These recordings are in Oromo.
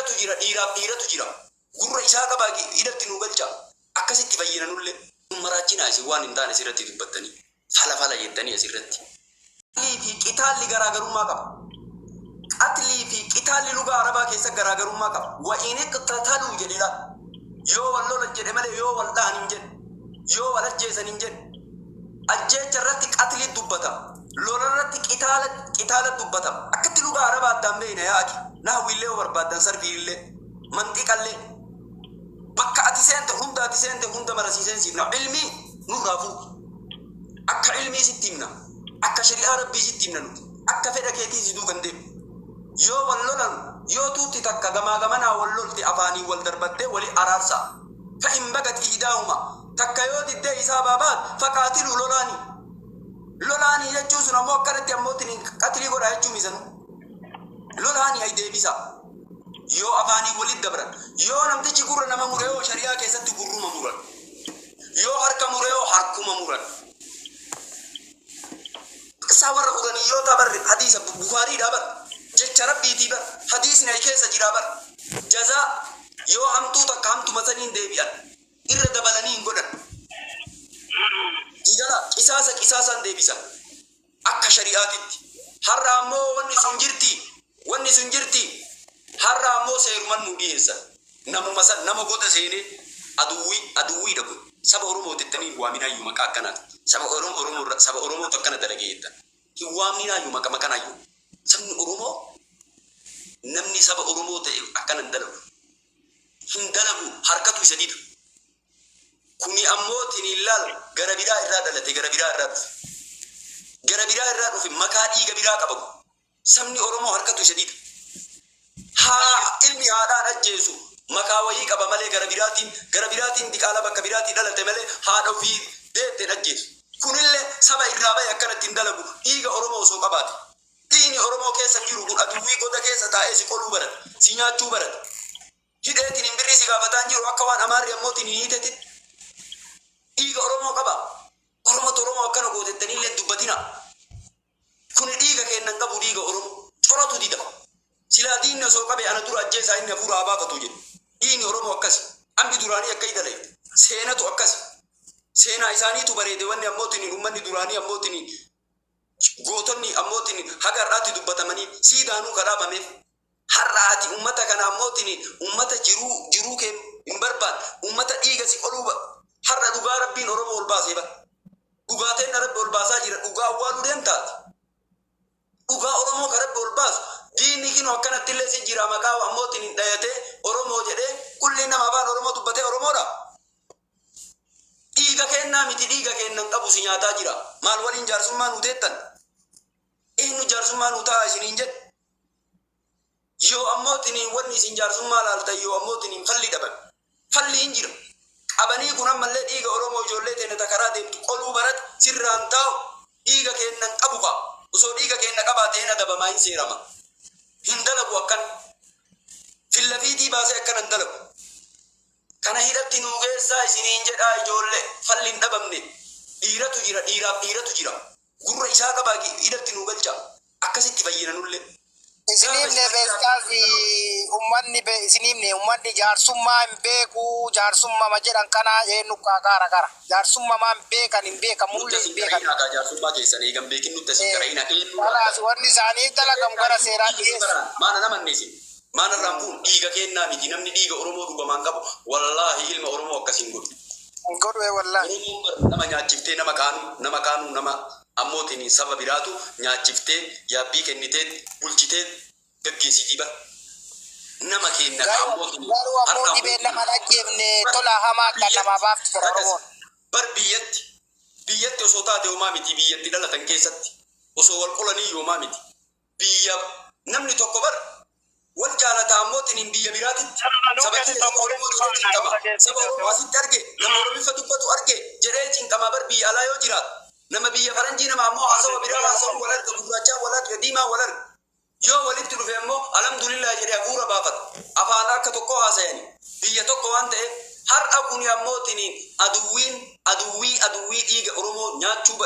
Dhiiratu jira, dhiiraaf dhiiratu jira. Gurra isaa qabaa hidhatti nu galcha. Akkasitti fayyina nullee. Nun maraachinaa isin waan hin taane asirratti dubbattanii. Fala fala jettanii asirratti. Qatlii fi qitaalli garaagarummaa qaba. Qatlii fi qitaalli lugaa Arabaa keessa garaagarummaa qaba. Wa in iqtataluu jedhe laal. Yoo wal lolan jedhe malee yoo wal dhahan hin jedhe. Yoo wal ajjeesan hin jedhe. Ajjeecha irratti qatli dubbata. Lola irratti qitaala qitaala dubbatama. Akkatti lugaa Arabaa addaan beeyna yaa akhi. Nahwiillee yoo barbaaddan sarfiillee manxiqallee. Bakka ati seente hunda ati seente hunda mara si seensiifna. Ilmii nurraa fuudhi. Akka ilmii sitti himna. Akka shari'aa Rabbii sitti himna nuti. Akka fedha keetii si duuka hin deemnu. Yoo wal lolan yoo tuutti takka gamaa gamanaa wal lolte afaaniin wal darbattee wali araarsaa. Fa in bagat ihdaahuma takka yoo diddee isaa baabaat faqaatiluu lolaanii. Lolaanii jechuun sun ammoo akkanatti ammoo tiniin qatlii godhaa jechuu misanuu. Lolaanii ay deebisaa. Yoo afaaniin walitti dabran. Yoo namtichi gurra nama mure hoo shari'aa keessatti gurruma muran. Yoo harka mure hoo harkuma muran. Isaa warra uraniyyootaa bar hadiisa Bukaariidhaa bar jecha Rabbiitii bar hadiisni ay keessa jiraa bar jazaa yoo hamtuu takka hamtuma saniin deebi'an irra dabalanii hin godhan. Jigala qisaasa qisaasaan deebisan akka shari'aatitti. Har'a ammoo wanni sun jirti wanni sun jirti har'a ammoo seeruman nuu dhiyeessan. Namuma san nama goda seenee aduwwii aduwwiidha kun saba Oromooti jettanii hin waaminaayyuu maqaa akkanaati. Saba Oromoo Oromoo irra saba Oromootu akkana dalage jettan. Hin waamninaayyuu maqama kanaayyuu. Sabni Oromoo namni saba Oromoo ta'e akkana hin dalagu. Hin dalagu harkatu isa dida. Kuni ammoo tiniin laal gara biraa irraa dhalate gara biraa irraa dhufe. Gara biraa irraa dhufe makaa dhiiga biraa qaba kun. Sabni Oromoo harkatu isa dida. Haa ilmi haadhaan ajjeesu makaa wayii qaba malee gara biraatiin gara biraatiin diqaalaa bakka biraatii dhalate malee haadha ofii deette hin ajjeesu. Kunillee saba irraa bahe akkanatti hin dalagu dhiiga Oromoo osoo qabaate. Dhiigni Oromoo keessa hin jiru kun aduwwii goda keessa taa'ee si qoluu barate, si nyaachuu barate. Hidheetiin hin birrii si gaafataa hin jiru akka waan Amaarri ammootiin hin hiitetin. Dhiiga Oromoo qaba. Oromotu Oromoo akkana gootettaniillee hin dubbatinaa. Kuni dhiiga keenna hin qabu dhiiga Oromoo. Coratu dida. Silaa diinni osoo qabe ana dura ajjeesaa inni hafuura haa baafatu jedhe. Dhiigni Oromoo akkasi. Ambi duraanii akka idaleef. Seenatu akkasi. Seenaa isaaniitu bareede wanni ammootiin ummanni duraanii ammootiin gootonni ammootiin haga har'aatti dubbatamanii siidaanuu ka dhaabameef. Har'a ati ummata kana ammootiin ummata jiruu jiruu kee hin barbaanne ummata dhiiga si qoluu har'a dhugaa Rabbiin Oromoo ol baasee bara. Dhugaa teenna Rabbi ol baasaa jira dhugaa awwaaluu deemtaati. Dhugaa Oromoo ka Rabbi ol baasu diinni kinoo akkanatti illee si jira maqaa ammootiin hin dhayatee Oromoo jedhee kulliin nama afaan Oromoo dubbatee Oromoodha. Dhiiga keennaa miti dhiiga keenna hin qabu si nyaataa jira. Maal waliin jaarsummaa nuu teettan? Eenyu jaarsummaa nuu ta'a isiniin jedhe? Yoo ammoo tiniin wanni isin jaarsummaa laaltan yoo ammoo tiniin falli dhaban. Falli hin jira. Qabanii kun ammallee dhiiga Oromoo ijoollee teenya ta karaa deemtu qoluu barate sirraan taa'u dhiiga keenna hin qabu kaa. Osoo dhiiga keenna qabaate hin adabamaa hin seerama. Hin dalagu akkan. Fillafiitii baasee akkana hin dalagu. Kana hidhatti nuu geessaa isiniin jedhaa ijoollee falli hin dhabamne. Dhiiratu jira dhiiraaf dhiiratu jira. Gurra isaa qabaa hidhatti nuu galchaa. Akkasitti fayyina nullee. Isiniifne beeskaasi ummanni be isiniifne ummanni jaarsummaa hin beeku jaarsummama jedhan kana eenyu kaara kara jaarsummamaa hin beekan hin beekan Nutti mullee as hin hin beekan. qara'inaa kaa jaarsummaa keessan eegan beekin nutti as hin qara'inaa eenyu Kalaas wanni isaaniif dalagamu gara seeraa dhiyeessu. Maana namanne isin maana irraan fuun dhiiga keennaa miti namni dhiiga Oromoo dhugamaan qabu wallaahi ilma Oromoo akkas hin godhu. Hin godhu ee wallaahi. Oromoon bar nama nyaachiftee nama kaanuu nama kaanuu nama ammootiin saba biraatu nyaachiftee yaabbii kennitee bulchitee gaggeessitii bar. Nama keenna ka Garuu ammootiin garuu ammoo har'a dhibeen ammootiin nama hin ajjeefne bar tola hamaa kan biyyatti namaa baaftu jira dhaqas Oromoon. bar biyyatti biyyatti osoo taate homaa miti biyyatti dhalatan keessatti osoo wal qolanii homaa miti biyya namni tokko bar wal jaalata ammootiin biyya biraatitti saba kiyya saba Oromoo jedhee cinqama saba Oromoo asitti arge nama Oromiffa dubbatu arge jedhee cinqama bar biyya alaa yoo jiraatu nama biyya faranjii nama ammoo haasawa biraa haasawu wal arga gurraachaa wal arga diimaa wal arga yoo walitti dhufe ammoo alhamdulillah jedhee hafuura baafata afaan akka tokko haasayani biyya tokko waan ta'eef har'a kuni ammootiin aduwwiin aduwwii aduwwii dhiiga Oromoo nyaachuu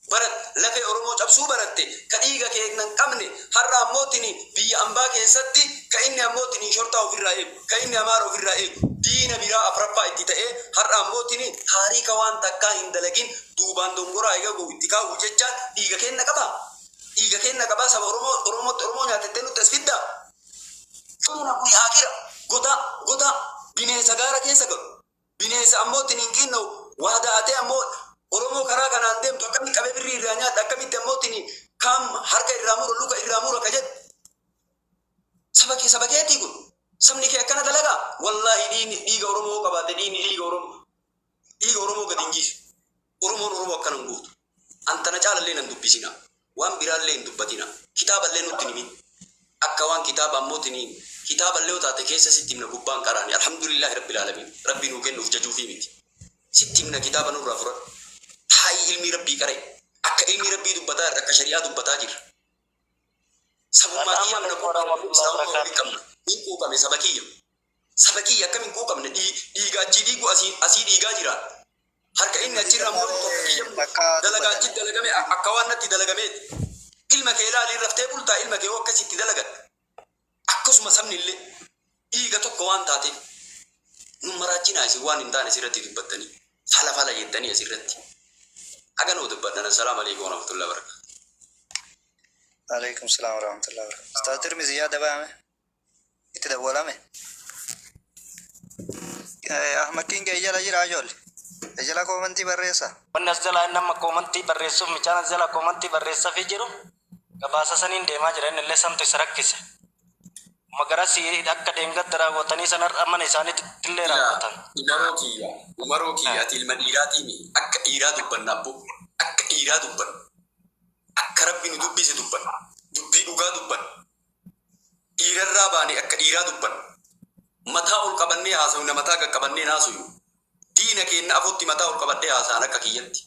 Barat lafee Oromoo cabsuu baratte ka dhiiga keenya hin qabne har'a ammootiin biyya ambaa keessatti ka inni ammootiin shortaa ofirraa eegu, ka inni Amaara ofirraa eegu, diina biraa afraffaa itti ta'ee har'a ammootiin taariika waan takkaa hin dalagin duubaan dongoraa eega itti kaa'u jechaan dhiiga keenya qaba. Dhiiga keenya qabaa saba Oromoo Oromootti Oromoo nyaatettee nutti as fiddaa. Kun haakira goda goda bineensa gaara keessa galu. Bineensa ammootiin hin kennu waa da'atee ammoo Oromoo karaa kanaan deemtu akkamitti qabee birrii irraa nyaadha, akkamitti ammootiin kaam harka irraa mura, luka irraa mura ka jedhu. Saba kee, saba keetii kun sabni kee akkana dalagaa. Wallaahi dhiigni dhiiga Oromoo qabaate dhiigni dhiiga Oromoo dhiiga Oromoo gadi hin jiisu. Oromoon Oromoo akkana hin gootu. Antana caalallee nan dubbisina. Waan biraallee hin dubbatina. Kitaaballee nutti himin. Akka waan kitaaba ammootiin kitaaballee yoo taate keessa sitti himna gubbaan qaraani. Alhamdulillahi rabbil alamin. Rabbi nuu kennuuf jajuufii miti. Sitti himna, kitaaba nurraa fudhadhu. Taa'ii ilmii rabbii qara'e. Akka ilmii rabbii dubbataa jirra, akka shari'aa dubbataa jirra. Sabummaa kiyya amna quuqamne, waliin qabna. Hin quuqame saba kiyya. Saba kiyya akkam hin quuqamne? Dhiiga achii dhiigu asii dhiigaa jira. Harka inni achirraa muramu tokko kiyya dalagaa achi dalagame akka waan natti dalagameeti. Ilma kee ilaalii raftee bultaa ilma kee hoo akkasitti dalagan. Akkasuma sabni illee dhiiga tokko waan taateef nun maraachinaa isin waan hin taane asirratti dubbattanii fala fala jettanii asirratti. Haganoo dubbadhan. Assalaamu alaikum warahmatullahi wabarakatuh. Alaikum salam warahmatullahi wabarakatuh. Ustaz Tirmizi yaada baame itti dawwalame. Ahmad King jala jira ijoollee. Jala koomantii barreessa. Wanni as jalaa inni amma koomantii barreessuuf mucaan as jala koomantii barreessaafii jiru gabaasa saniin deemaa jira, inni illee santu isa rakkise. Magarasii akka dheengadda raawwatanii sanarra mana isaaniitti illee raawwatan. Umaroo kiyya, Umaroo kiyya, ati ilma dhiiraatiimi. Akka dhiiraa dubbanna abbo. Akka dhiiraa dubbanna. Akka rabbi nu dubbise dubbanna. Dubbii dhugaa dubbanna. Dhiirarraa baane akka dhiiraa dubbanna. Mataa ol qabannee haasawna, mataa qaqqabannee haasawnu. Diina keenya afotti mataa ol qabadhee haasa'an akka kiyyatti.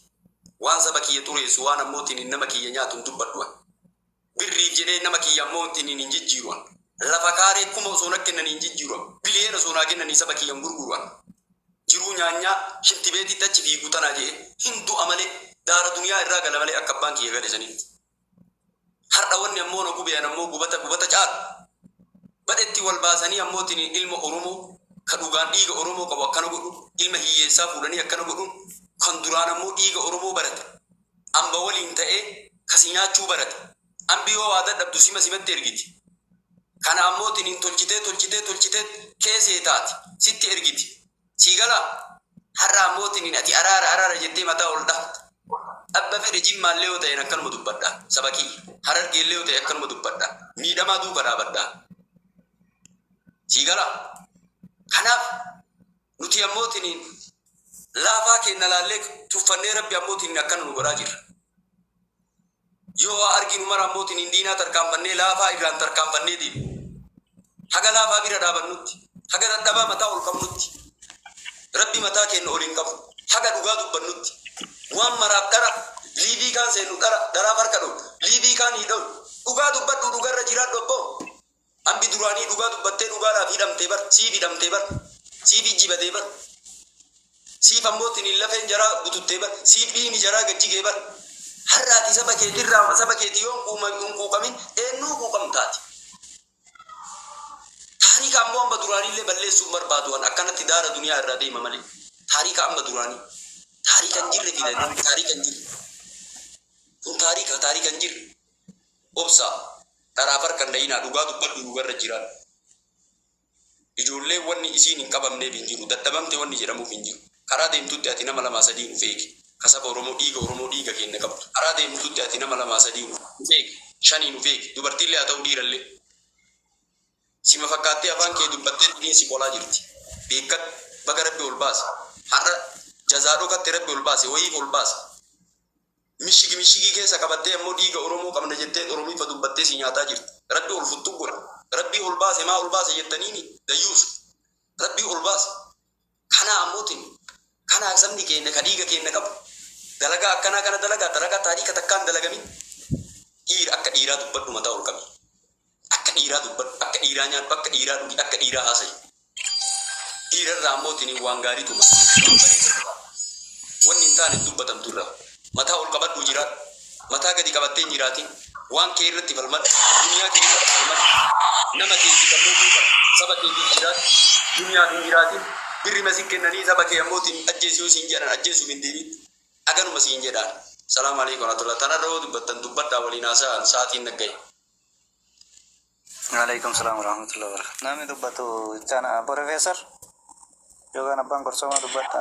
Waan saba kiyya xureessu, waan ammootiin nama kiyya nyaatu hin dubbadhu. Birriif jedhee nama kiyya ammootiin hin jijjiiru. Lafa kaaree 1000 osoo na kennanii hin jijjiiru. Biliyeena osoo naa kennanii saba kiyya hin gurguru. Jiruu nyaanyaa shintibeetitti achi fiiguu tanaa jedhee hin du'a malee, daara duniyaa irraa gala malee akka abbaan kiyya gale sanitti. Har'a wanni ammoo na gubean ammoo gubata gubata caalu. Badhetti wal baasanii ammootiin ilma Oromoo ka dhugaan dhiiga Oromoo qabu akkana godhu, ilma hiyyeessaa fuudhanii akkana godhuun, kan duraan ammoo dhiiga Oromoo barate. Amba waliin ta'ee kasi nyaachuu barate. Ambi yoo waa dadhabdu sima simatti ergiti. Kana ammootiin hin tolchitee tolchitee tolchitee keessee taati sitti ergiti. Sii galaa? Har'a ammootiin ati araara araara jettee mataa ol dhahta. Abba fedhe Jimmaallee yoo ta'e akkanuma dubbadha. Saba kiyya. Harargeellee yoo ta'e akkanuma dubbadha. Miidhamaa duuka dhaabadha. Sii galaa? Kanaaf nuti ammootiin laafaa keenya laallee tuffannee rabbi ammootiin akkana nu godhaa jirra. Yoo waa arginu mara ammootiin hin diinaa tarkaanfannee laafaa irraan tarkaanfannee deemu. Haga laafaa bira dhaabannutti, haga dadhabaa mataa ol qabnutti, rabbi mataa keenya ol hin qabu. Haga dhugaa dubbannutti. Waan maraaf dhara liibii kaan seennu dhara dharaaf harka dhou liibii kaan hidhou. Dhugaa dubbadhu, dhugarra jiraadhu abboo. Ambi duraanii dhugaa dubbattee dhugaadhaaf hidhamtee bar, siif hidhamtee bar, siif ijjibatee bar. Siif ammootiin hin lafeen jaraa bututtee bar, siif dhiigni jaraa gajjigee bar. Har'aati saba keetirraa saba keetii yoo hin quuqamin eenyuu quuqamtaati? Taariika ammoo amma duraaniillee balleessuun barbaadu waan akkanatti daara duniyaa irraa deema malee. Taariika amma duraanii. Taariika hin jirre fidan, taariika hin jirre. Kun taariika, taariika hin jirre. Obsa dharaaf harka hin dhayinaa, dhugaa dubbadhu, dhugarra jiraan. Ijoolleen wanni isiin hin qabamneef hin jiru. Dadhabamte wanni jedhamuuf hin jiru. Karaa deemtutti ati nama lamaa sadii nuuf eegi. Kasaba Oromoo dhiiga Oromoo dhiiga keenya qabdu. Karaa deemtutti ati nama lamaa sadii nuuf eegi. Shanii nuuf eegi. Dubartiillee haa ta'u dhiirallee. Sima fakkaattee afaan kee dubbattee duniin si qolaa jirti. Beekkadhu. Baga rabbi ol baase. Har'a jazaa dhokatte rabbi ol baase. Wayiif ol baase. Mishigi mishigii keessa qabattee ammoo dhiiga Oromoo qabna jettee Oromiifa dubbattee si nyaataa jirti. Rabbi ol futtu godha. Rabbi ol baase maa ol baase jettaniini dayyuus. Rabbi ol baase. Kanaa ammootiin kanaa sabni keenya ka dhiiga keenya qabu. Dalagaa akkanaa kana dalagaa dalagaa taariika takkaan dalagamin. Dhiira akka dhiiraa dubbadhu, mataa ol qabi. Akka dhiiraa dubbadhu, akka dhiiraa nyaadhu, akka dhiiraa dhugi, akka dhiiraa haasa'i. Dhiirarraa ammootiin waan gaarii tuma. Waan bareeda. Wanni hin taane dubbatamtu irraa. Mataa ol qabadhu jiraadhu. Mataa gadi qabattee hin jiraatin. Waan kee irratti falmadhu. Duniyaa kee irratti falmadhu. Nama keetii ammoo buufa. Saba keetiif jiraatu. Duniyaaf hin jiraatin. Birrima si kennanii saba kee ammoo ittiin ajjeesuu siin jedhan ajjeesuuf hin deemin. Aganuma siin jedhaan. Salaamu alaikum warahmatullah. Tanarra yoo dubbattan dubbadhaa, waliin haasa'an, sa'aatiin naggaye. Alaikum salaam warahmatullahi wabarakatuh. Namni dubbatu chana professor yookaan abbaan gorsomaa dubbata.